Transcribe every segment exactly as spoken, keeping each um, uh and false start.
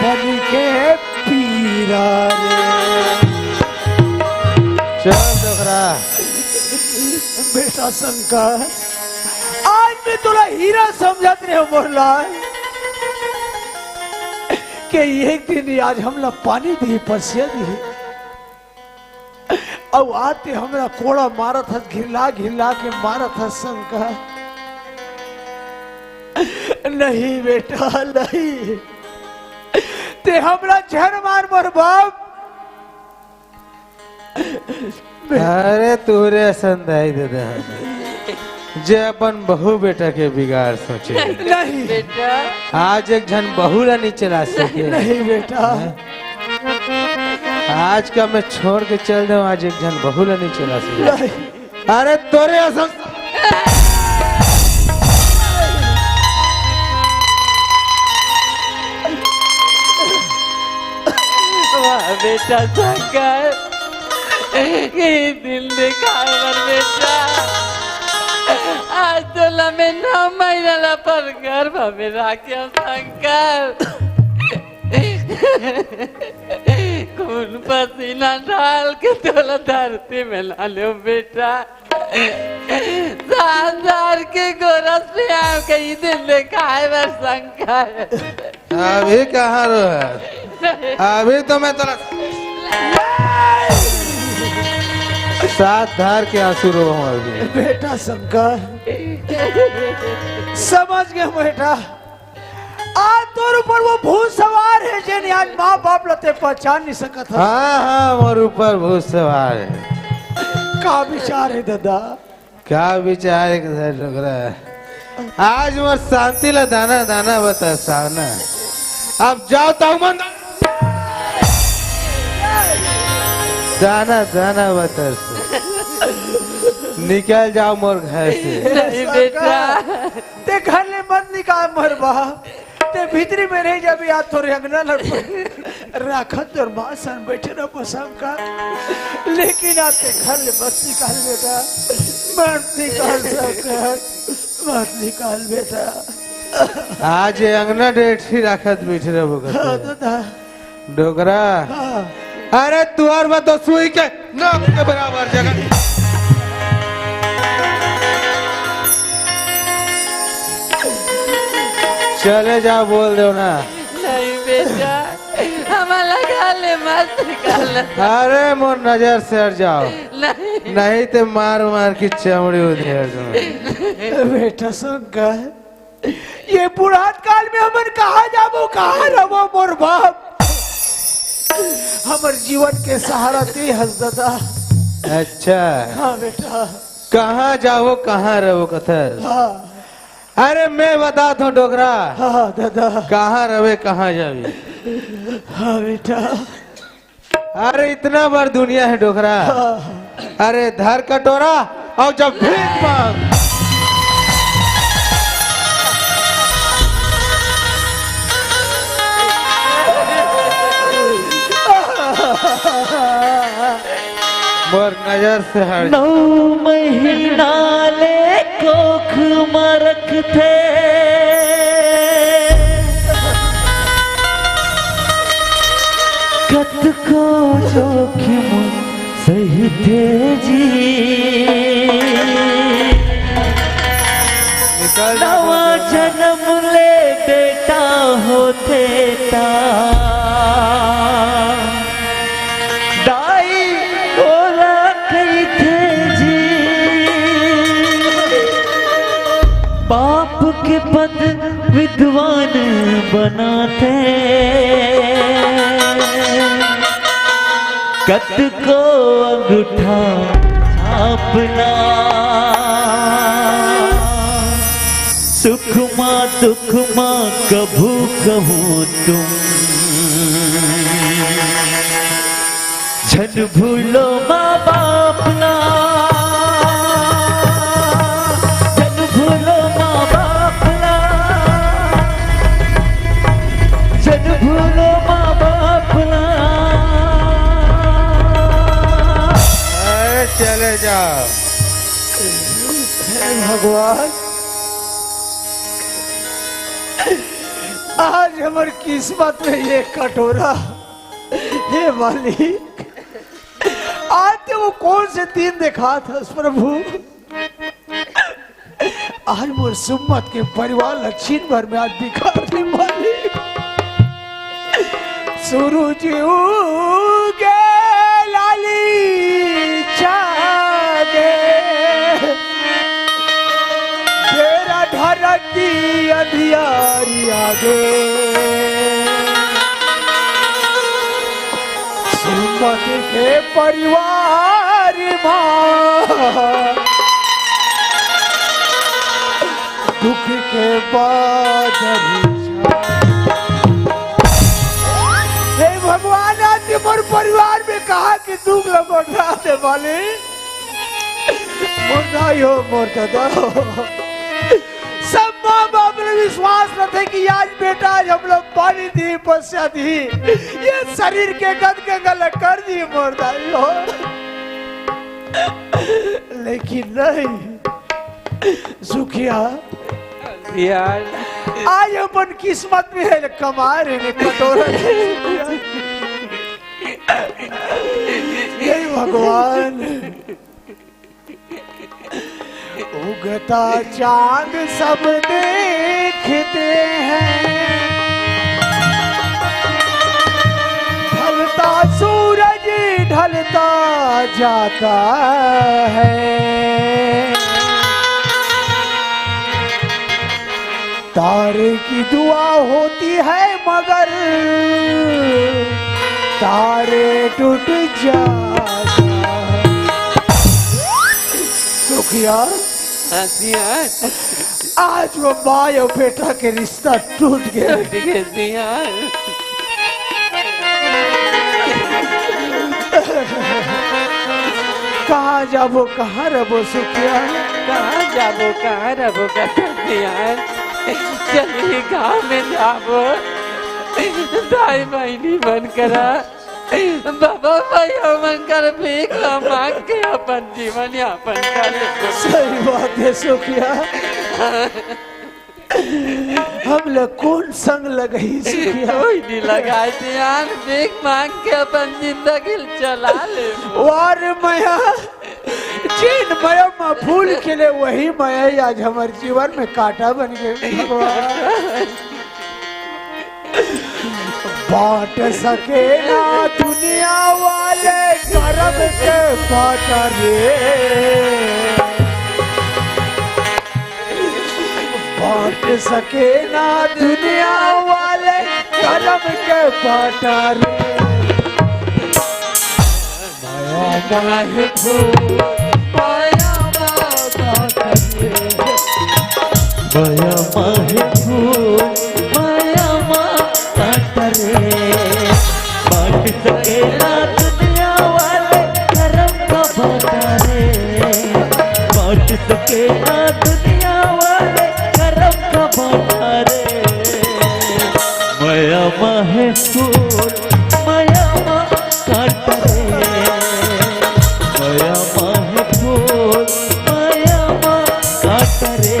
बन के पीरा रे। चल डोकरा। बेटा शंकर, आज मैं तोला हीरा समझत रहे मोर लाल, के एक दिन ही आज हमला पानी दी, परसिया दी। अउ आते हमरा कोड़ा मारत हस, घिल्ला घिल्ला के मारत हस शंकर। नहीं बेटा, नहीं, ते हमरा झन मार मोर बाप। अरे तोरे असन दाई ददा, जे अपन बहू बेटा के बिगाड़ सोचे। नहीं। बेटा। आज एक झन बहू ला नहीं चला सके। नहीं बेटा। हैं? आज का मैं छोड़ के चल जाऊं, आज एक झन बहू ला नहीं चला सके। नहीं। अरे तोरे असन वाह बेटा शंकर, ये दिन देखाय बर बेटा। आज तोला मैं नौ महीना ला पर गर्भ में राख्या शंकर। खून पसीना डाल के तोला धरती में लानेव बेटा। सात हजार के गोरस पे आव कई दिन देखाय बर शंकर। अभी कहाँ रो है? अभी तो मैं तोला सात धार के आंसू रोहूं अभी। बेटा शंकर, समझ गया बेटा, आज तोर ऊपर वो भूत सवार है, जेन आज माँ बाप ला ते पहचान नहीं सकत है। हाँ, हाँ, मोर ऊपर भूत सवार है। का विचार है दादा? का विचार है, किधर डोकरा? आज मोर शांति ला दाना दाना बता साना। अब जाओ तो मन दाना दाना बता। निकल जाओ मोर घर से। नहीं बेटा। ते घर ले मत निकाल मोर बाप। ते भीतरी में रह जाबे, आज तोरे अंगना लड़ राखत तोर माँ सन बैठे रहो पसंद का। लेकिन आज ते घर ले मत निकाल बेटा, मत निकाल शंकर, मत निकाल बेटा। आज ये अंगना डेठी राखत बैठे रहो हाँ दादा। डोकरा। हाँ। अरे तुहर में तो सुई के नोक के बराबर जगह। चले जाओ, बोल दो ना। नहीं बेटा, हमारा घर ले मत निकाल। अरे मोर नजर से हट जाओ। नहीं। नहीं ते मार मार के चमड़ी उधेड़ दूं। बेटा शंकर, ये बुढ़ात काल में हमन कहाँ जाबो, कहाँ रहबो मोर बाप? हमर जीवन के सहारा ते हस दादा। अच्छा। हाँ बेटा। कहाँ जाबो, कहाँ रहबो कथस? हाँ। अरे मैं बतात हूँ डोकरा। हाँ दादा। कहाँ रहबे, कहाँ जाबे? हाँ बेटा। अरे इतना बड़ दुनिया है डोकरा। हाँ। अरे धर कटोरा अउ जब भीख मांग। मोर नजर से हट। नौ महीना ले कोख म रखथे, कतको जोखिम सहिथे जी। निकल जा नवा बोल दे। जनम ले बेटा होथे ता दाई ओला कहिथे जी, बाप के पद विद्वान बनाथे। कतको अंगूठा छापना, सुख मा दुख मा कभू कहूँ तुम झन भूलो माँ बाप ला, झन भूलो माँ बाप ला, झन भूलो माँ बाप ला। अरे चले जाओ। हे भगवान, आज हमर किस्मत में ये कटोरा, हे मालिक, आज ते वो कौन से दिन देखात हस प्रभु? आज मोर सुम्मत के परिवार ला छिन भर में आज बिगाड़ दे मालिक। सूरज उगे लाली चाँदे, बेरा ढरती अंधियारी आगे। सुम्मत के परिवार मा दुख के बादल छा। हे भगवान, आज मोर परिवार में कहाँ के दुख ल मंडरा दे मालिक। मोर दाई हो, मोर ददा हो, सब माँ बाप ल विश्वास रथे कि आज बेटा, आज हमला पानी दी, पस्या दी, ये शरीर के गद गंगा ल कर दी मोर दाई हो। लेकिन नहीं, सुखिया, यार। आज अपन किस्मत में हे कमा रे ने कटोरा। हे भगवान, उगता चांद सब देखते हैं, ढलता सूरज ढलता जाता है। तारे की दुआ होती है मगर तारे टूट जाता है। सुखिया, हाँ जी, हाँ। आज वो माँ और बेटा के रिश्ता टूट गया। टूट गया जी, हाँ। कहाँ जाबो, कहाँ रहबो सुखिया? कहाँ जाबो, कहाँ रहबो कटोरा जी, हाँ? चली गाँव में जाबो, दाई बहिनी मन करा, बाबा भैया मन कर भीख मांग के अपन जीवन यापन करे। सही बात है सुखिया, हम लोग कौन संग लगही सुखिया? कोई नहीं लगाए ध्यान, भीख मांग के अपन जिंदगी चला ले। वार मया, जिन मया मा भूल के ले वही मया आज हमारे जीवन में कांटा बन गए भगवान। बांट सके ना दुनिया वाले करम के बांटा रे। बांट सके ना दुनिया वाले करम के बांटा रे। माया माहे फूल, माया माता करे। माया माहे फूल, माया माता करे। बांट सके ना दुनिया वाले करम का बांटा रे। बांट सके ना दुनिया वाले करम का बांटा रे। माया माहे फूल, माया मा कांटा रे, माया माहे फूल, माया मा कांटा रे।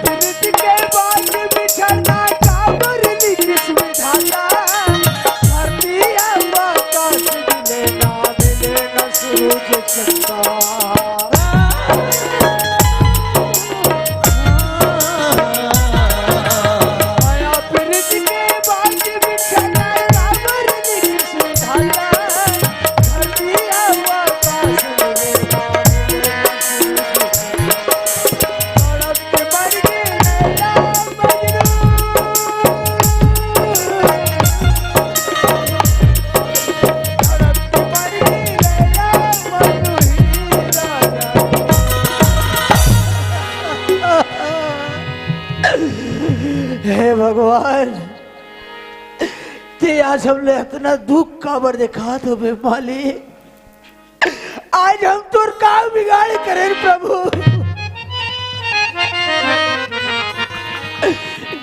प्रीत के बात बिछड़ना काबर लिखिस विधाता। धरती आकाश मिले ना, मिले ना सूरज चंदा। माया प्रीत के बात बिछड़ना काबर लिखिस विधाता। धरती आकाश मिले ना, मिले ना सूरज चंदा। हे भगवान, ते आज हमला अतना दुख काबर देखात हवे मालिक? आज हम तोर का बिगाड़ करेन प्रभु?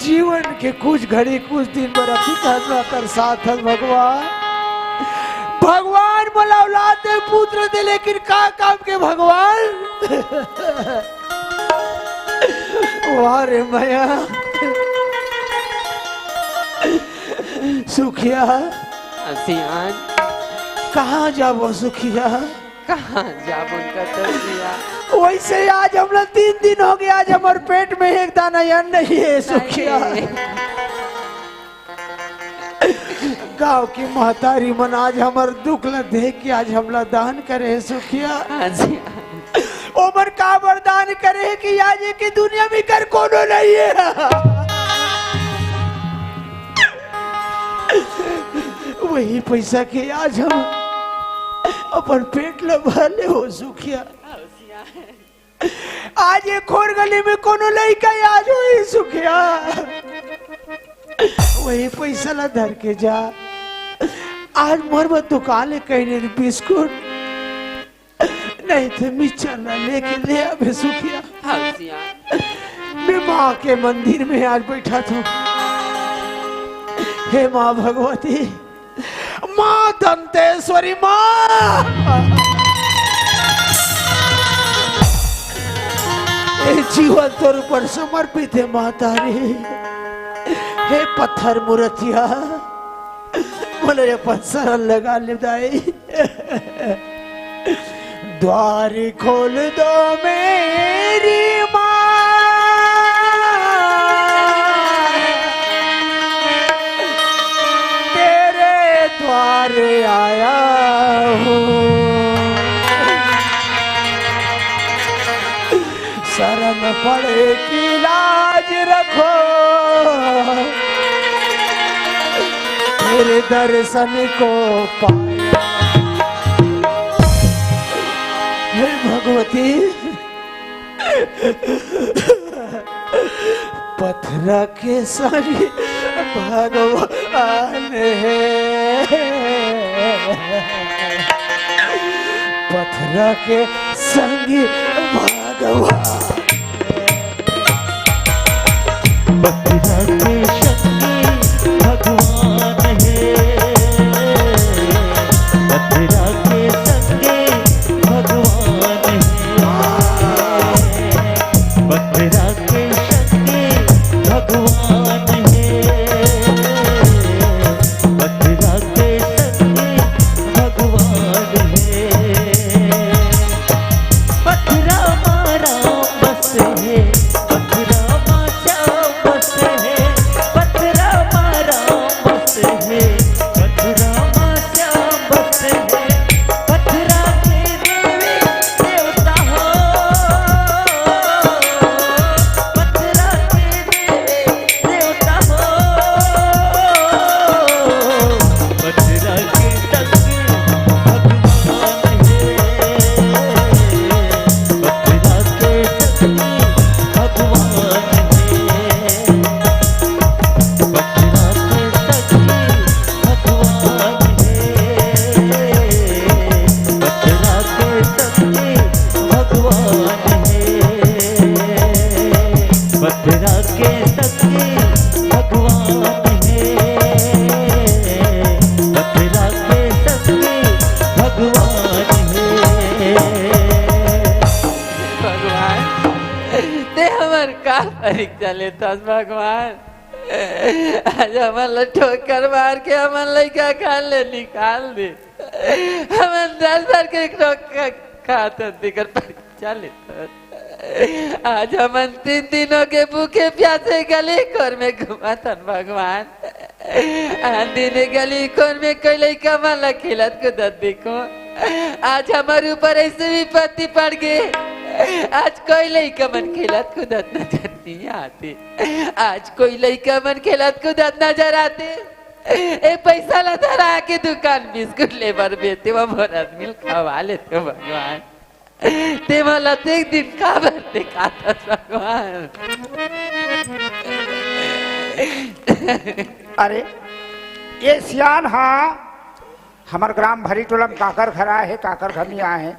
जीवन के कुछ घड़ी, कुछ दिन बर अभी धरना कर साथ हस भगवान। भगवान मोला औलाद दे, पुत्र दे, लेकिन का काम के भगवान? वाह रे मया। सुखिया। सियान। कहाँ जाबो सुखिया? कहाँ जाबो उनका तरसिया? वैसे आज हमला तीन दिन हो गया, आज हमर पेट में एक दाना अन्न नहीं है सुखिया। नहीं। गांव की महतारी मन आज हमर दुख ल देख के आज हमला दान करे हे सुखिया। हाँ जी। ओमन का वरदान करे हे कि आज ये के दुनिया में कर कोनो नहीं है। वही पैसा के आज हम अपन पेट ल भर ले हो सुखिया। आज ये खोर गली में कोनो लइका आज होही सुखिया, वही पैसा ला धर के जा। आज मोर बर दुकान ले कहीं नहीं बिस्कुट, नहीं तो मिक्सचर ला लेके ले आबे सुखिया। हाँ सिया। मैं माँ के मंदिर में आज बैठा था। हे माँ भगवती, माँ दंतेश्वरी, माँ, ए जीवन तोर ऊपर समर्पित है माता रे। हे पत्थर मूर्तिया, मोला अपन शरण लगा ले दाई। द्वार खोल दो मेरी माँ, तेरे द्वार आया हूँ। शर्म पड़े कि लाज रखो, तेरे दर्शन को पाया। हे भगवती, पथरा के संग भगवान है, पथरा के संग भगवान। पथरा के संग भगवान है, पथरा के संग भगवान है, पथरा के संग भगवान है, पथरा के संग भगवान है। पथरा मा राम बस है, पथरा मा श्याम बस है, पथरा मा राम बस है, पथरा मा श्याम बस है, पथरा के देवी देवता हो, पथरा के देवी देवता हो, पथरा के संग भगवान है, पथरा के संग भगवान है, पथरा के संग भगवान है, पथरा के संग भगवान है, पथरा के संग भगवान है, पथरा के संग भगवान है। भगवान, ते हमर का परीक्षा लेथस भगवान? आज हमन ला ठोकर मार के हमन लइका घर ले निकाल दे। हमन दस साल के ठोकर खात हन, तेकर परीक्षा लेथन। आज हमन तीन दिनों के भूखे प्यासे गली कोर में घूमत हन भगवान। आन दिन गली कोर में कोई लइका मन ला खेलत कूदत देखो, आज हमर ऊपर ऐसे विपत्ति पड़ गे। आज कोई लइका मन खेलत कूदत नजर नहीं आते। आज कोई लइका मन खेलत कूदत नजर आते। ए पैसा ला धरा के दुकान बिस्कुट ले बर बेते व मोर आदमी ल खवा लेते भगवान। ते मोला ते दिन काबर देखाथस भगवान? अरे, ये सियान हा हमर ग्राम भरी टोला में काकर घर आए हे, काकर घर नहीं आए हे।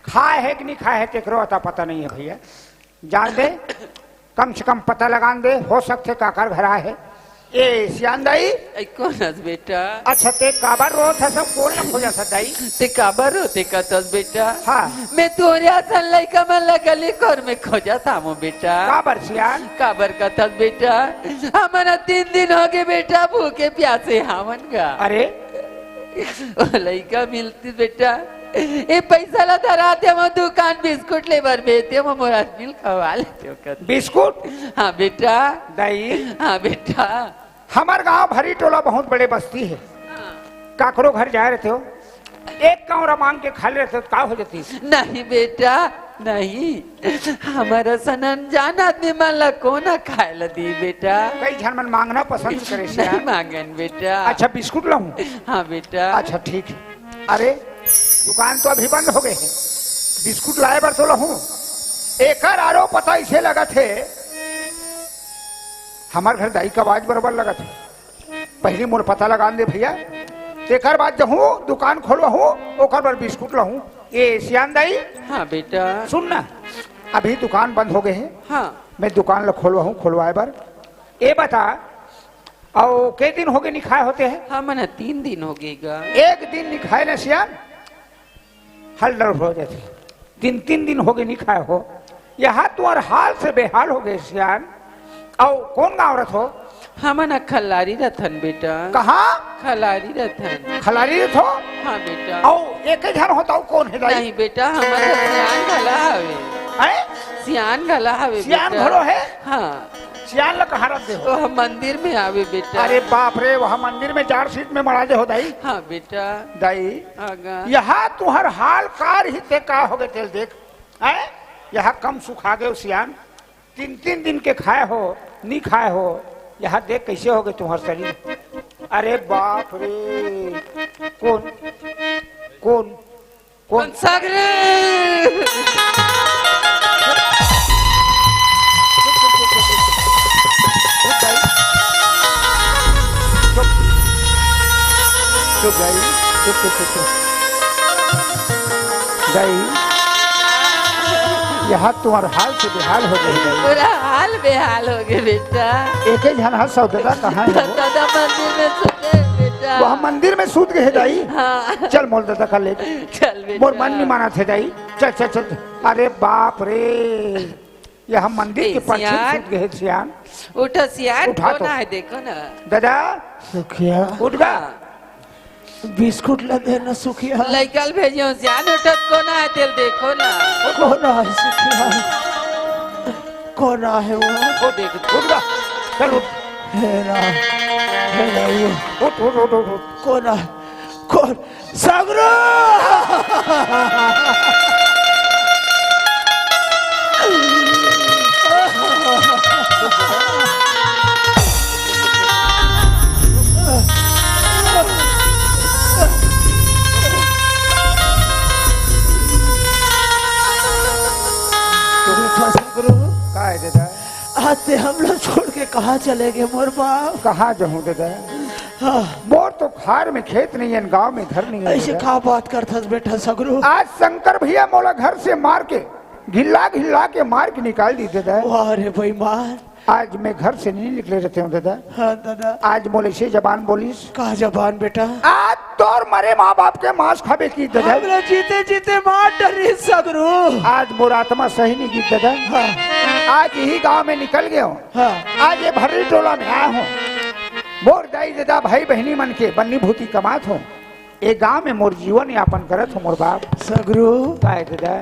खाए हे कि नहीं खाए हे, तेकरो अता पता नहीं हे भैया। जान दे, कम से कम पता लगान दे, हो सकथे काकर घर आए हे। ए, सियान दाई। ए, कोन हस बेटा? अच्छा, ते काबर रोत हस, कोन ल खोजत हस दाई? ते काबर रोते कथस बेटा? हाँ। मैं तोरे असन लइका मन ल गली खोर में खोजत हावों बेटा। काबर सियान? काबर कथस बेटा? हमन ह तीन दिन होगे बेटा, भूखे प्यासे हावन गा। अरे, ओ लइका मिलतिस बेटा, ए पइसा ला धरा देवों दुकान बिस्कुट ले बर भेज देवों, मोर आदमी ल खवा लेतेव कथस। बिस्कुट? हाँ बेटा। दाई? हाँ बेटा। हमर गांव भरी टोला बहुत बड़े बस्ती हे। हाँ। काकरो घर जाए रहितेव, एक कौंरा मांग के खा ले रहितेव, का हो जातिस? नहीं बेटा, नहीं। हमर असन अनजान आदमी मन ला कोन ह खाए ला दी बेटा? कई झन मन मांगना पसंद करे सियान। नहीं मांगन बेटा। अच्छा, बिस्कुट लाऊं? हाँ बेटा। अच्छा, ठीक हे। अरे, दुकान तो अभी बंद होगे हे, बिस्कुट लाए बर तो लाहूं। एकर आरो पता अइसे लगत हे, हमर घर दाई के आवाज बरोबर लगत हे। पहिली मोर पता लगान दे भैया, तेकर बाद जाहूं दुकान खोलवाहूं, ओकर बर बिस्कुट लाहूं। ए सियान दाई, हाँ बेटा। सुन ना, अभी दुकान बंद होगे हे। हाँ। मैं दुकान ला खोलवाहूं, खोलवाए बर। ए बता, अउ के दिन होगे नि खाए हो ते? हमन ह तीन दिन होगे गा। एक दिन नि खाए ना सियान, हल डल हो जाथे। तीन, तीन दिन होगे नि खाए हो, यहाँ तुम्हर हाल से बेहाल होगे सियान। अउ कोन गांव रथो? हमन ह खल्लारी रथन बेटा। कहाँ? खल्लारी रथन। खल्लारी रथो? हाँ बेटा। अउ एके झन हो त अउ कोन हे दाई? नहीं बेटा, हमर घर सियान घला हवे। हैं? सियान घला हवे सियान बेटा। घलो हे? हाँ। सियान ला कहाँ रख दे हो? वह मंदिर में आवे बेटा। अरे बाप रे, वह मंदिर में जाड़ सीट में मड़ा दे हो दाई? हाँ बेटा। दाई, आगा। यहाँ तुहर हाल कार ही ते का होगे तेल देख, हैं? यहाँ कम सुखा गए सियान, तीन तीन दिन के खाए हो, नी खाए हो, यहाँ देख कैसे होगे तुहर शरीर। अरे बाप रे, कौन, कौन, कौन? पंसागरी। चुप, चुप, चुप, चुप, चुप, चुप। दाई, यहाँ तुम्हार हाल से बेहाल हो गए दाई। पूरा हाल बेहाल हो गए बेटा। एके झन हस सौतेला कहाँ है वो? दादा मंदिर में सुते बेटा। वह मंदिर में सूत गए दाई? हाँ। चल मोल दादा का ले। चल बेटा। मोर मन नहीं माना थे दाई। चल, चल, चल। अरे बाप रे, यह मंदिर ए, के पीछे सियान। सूत गए सियान। उठो सियान, उठा कौन तो। आए देखो ना। दादा, सुखिया। उठ गा। हाँ। बिस्कुट ला दे ना सुखिया। लइका ल भेजियो सियान, उठत कोन आए तेल देखो ना। कोन आए सुखिया? कोन आए वो? वो देख, उठ गा। चल उठ। हे राम, हे राम। उठ, उठ, उठ, उठ, उठ। कोन आए? कोन? सगरो! देखो सगरो। का है दादा? आज ते हमला छोड़ के कहाँ चले गए मोर बाप? कहाँ जाहूँ दादा? हाँ। मोर तो खार में खेत नहीं है, गांव में घर नहीं है ऐसे दादा। का बात करथस बेटा सगरो? आज शंकर भैया मोला घर से मार के, घिल्ला घिल्ला के मार के निकाल दी दादा। वाह रे बेईमान। आज मैं घर से नहीं निकले रहते हूँ दादा। हाँ दादा। आज मोला ऐसे जबान बोलिस। का जबान बेटा? आज तोर मरे माँ बाप के मांस खाबे की दादा। हमरा जीते जीते मार डरी सगरो। आज मोर आत्मा सही नहीं की दादा। हाँ। आज यही गांव में निकल गए हूँ। हाँ। आज ये भर्री टोला में आया हूँ। मोर दाई दादा भाई बहनी मन के बन्नी भूती कमात हूँ। ये गांव में मोर जीवन यापन करत हूँ मोर बाप। सगरो। काय दादा?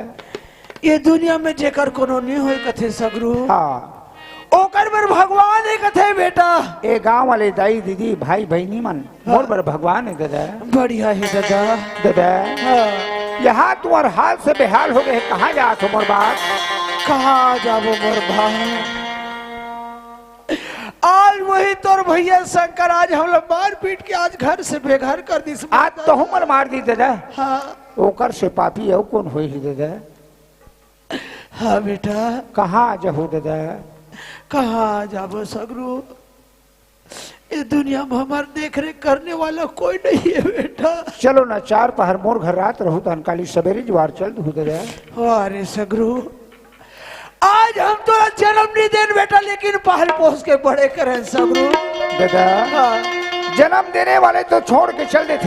ये दुनिया में जेकर कोनो नहीं होय कथे सगरो। हाँ। ओकर बर भगवान हे कथे बेटा। ए गांव वाले दाई दीदी भाई बहनी मन, हाँ। मोर बर भगवान हे दादा। बढ़िया हे दादा। दादा। हाँ। यहाँ तुम्हार हाल से बेहाल हो गए, कहाँ जात हो मोर बाप? कहाँ जाबो मोर भाई? आज वही तोर भैया शंकर आज हमला मार पीट के आज घर से बेघर कर दिस। आज तो हमर मार दी दादा। हाँ। ओकर से पापी अउ कौन होही दादा? हाँ बेटा। कहाँ जहू दादा? कहाँ जाबो सगरो? ये दुनिया में हमार देख रेख करने वाला कोई नहीं है बेटा। चलो ना, चार पहर मोर घर रात रहू, तहन काली सवेरे जुआर चल दू ददा। अरे सगरू, आज हम तोला जन्म नहीं देन बेटा, लेकिन पाल पोस के बड़े करेन सगरू। ददा, हाँ। जन्म देने वाले तो छोड़ के चल देथे।